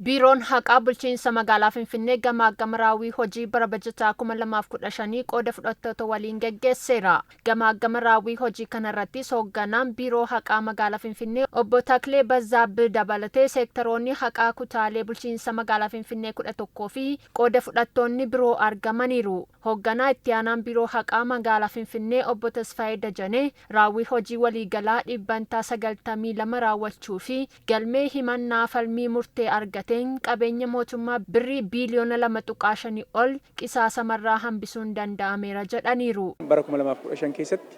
Biiroon Haqaa Bulchiinsa Magaalaa Finfinnee gamaagama raawwii hojii bara bajataa 2015 qooda fudhattoota waliin geggeesseera. Gamaagama raawwii hojii kanarrattis hoogganaan Biiroo Haqaa Magaalaa Finfinnee Obbo Taklee Bazzaabbih dabalatee seektaroonni haqaa kutaalee bulchiinsa magaalaa Finfinnee 11 fi qooda fudhattoonni biroo argamaniiru. Hoogganaa Itti Aanaan Biiroo Haqaa Magaalaa Finfinnee Obbo Tasfaayee Dajanee raawwii hojii waliigalaa dhibbantaa 92 raawwachuu fi galmee himannaa falmii murtee argateen qabeenya mootummaa birrii biiliyoona 2.5 ol qisaasamarraa hambisuun danda'ameera jedhaniiru. Bara 2015 keessatti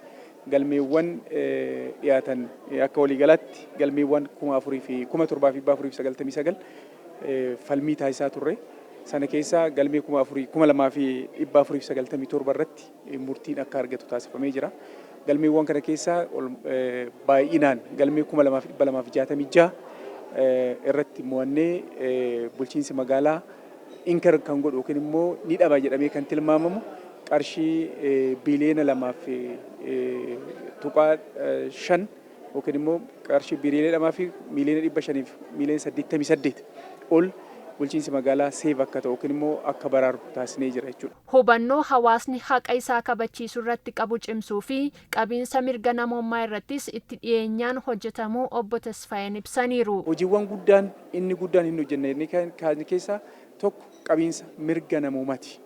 galmeewwan dhiyaatan akka waliigalaatti galmeewwan 4,000 fi 7,499 falmii taasisaa turre. Sana keessaa galmee 4,000 2,497 irratti murtiin akka argatu taasifamee jira. Galmeewwan kana keessaa baay'inaan galmee 2,266 irratti mo'annee bulchiinsi magaalaa incur kan godhu yookiin immoo ni dhaba jedhamee kan tilmaamamu qarshii biiliyoona 2.5 yookiin immoo qarshii biiliyoona 2 fi miiliyoona 500 fi miiliyoona 88 ol bulchiinsi magaalaa save akka ta'u yookiin immoo akka baraaru taasisnee jira jechuudha. Hubannoo hawaasni haqa isaa kabachiisuu irratti qabu cimsuu fi qabiinsa mirga namoomaa irrattis itti dhiyeenyaan hojjetamuu Obbo Tasfaayeen ibsaniiru. Hojiiwwan guddaan inni guddaan hin hojjenne kaasne keessaa tokko qabiinsa mirga namoomaati.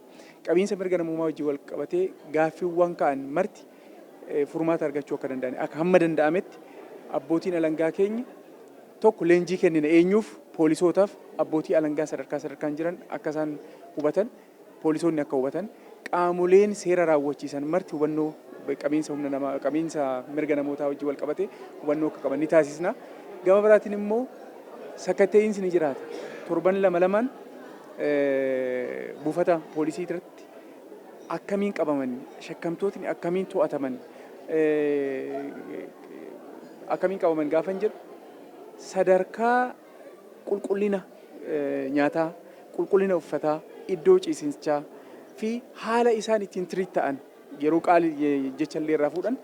Qabiinsa mirga namoomaa wajjin wal qabatee gaaffiiwwan ka'an marti furmaata argachuu akka danda'an akka hamma danda'ametti abbootiin alangaa keenya tokko leenjii kennina eenyuuf poolisootaaf abbootii alangaa sadarkaa sadarkaan jiran akka isaan hubatan, poolisoonni akka hubatan, qaamoleen seera raawwachiisan marti hubannoo qabiinsa humna namaa, qabiinsa mirga namootaa wajjin wal qabate hubannoo akka qaban ni taasisna. Gama biraatiin immoo sakatta'iinsi ni jiraata. Torban lama lamaan buufata poolisii irratti akkamiin qabaman, shakkamtootni akkamiin to'ataman, akkamiin qabaman gaafan jedhu sadarkaa qulqullina nyaataa, qulqullina uffataa, iddoo ciisinchaa fi haala isaan ittiin treat ta'an yeroo qaalii jecha illee irraa fuudhan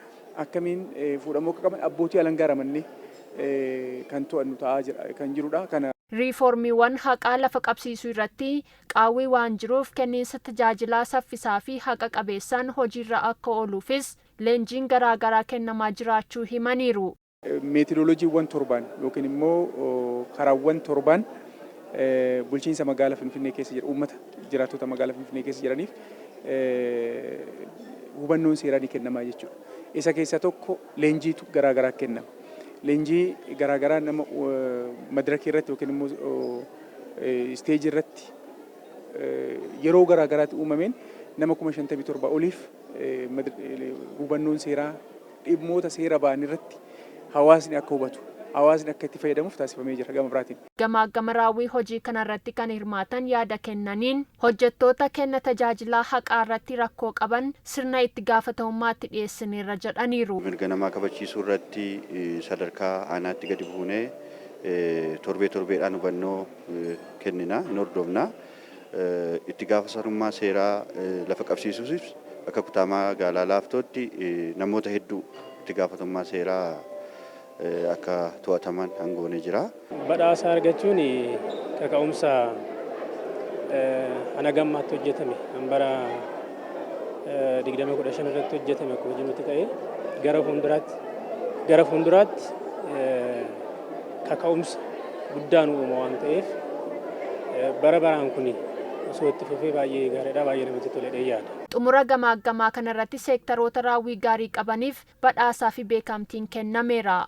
akkamiin fuudhamuu akka qaban abbootii alangaa ramannee kan to'annu ta'aa jira kan jirudha. Kana Riifoormiiwwan haqaa lafa qabsiisuu irratti qaawwi waan jiruuf kenniinsa tajaajilaa saffisaa fi haqa qabeessaan hojiirra akka ooluufis leenjiin garaagaraa kennamaa jiraachuu himaniiru. Meetidooloojiiwwan torbaan yookiin immoo karaawwan torbaan bulchiinsa magaalaa Finfinnee keessa jiru uummata jiraattota magaalaa Finfinnee keessa jiraniif hubannoon seeraa ni kennamaa jechuudha. Isa keessaa tokko leenjiitu garaagaraa kennama. Leenjii garaagaraa nama madirakii irratti yookiin immoo isteejii irratti yeroo garaagaraatti uumameen nama 57,000 oliif hubannoon seeraa dhimmoota seera ba'an irratti hawaasni akka hubatu, hawaasni akka itti fayyadamuuf taasifamee jira gama biraatiin. Gamaagama raawwii hojii kanarratti kan hirmaatan yaada kennaniin hojjettoota kenna tajaajilaa haqaa irratti rakkoo qaban sirna itti gaafatamummaatti dhiyeessineerra jedhaniiru. Mirga namaa kabachiisuu irratti sadarkaa aanaatti gadi buunee torbee torbeedhaan hubannoo kennina, hin hordofna. Itti gaafatamummaa seeraa lafa qabsiisuufis akka kutaa magaalaa Laaftootti namoota hedduu itti gaafatamummaa seeraa akka to'ataman hangoonee jira. Badhaasa argachuun kaka'umsa ana gammaatti hojjetame kan bara 2015 irratti hojjetame akkuma jirutti ta'e gara fuulduraatti kaka'umsa guddaa nu uuma waan ta'eef bara baraan kun osoo itti fufee baay'ee gaariidha, baay'ee namatti toledha yaada. Xumura gamaaggamaa kanarratti seektaroota raawwii gaarii qabaniif badhaasaa fi beekamtiin kennameera.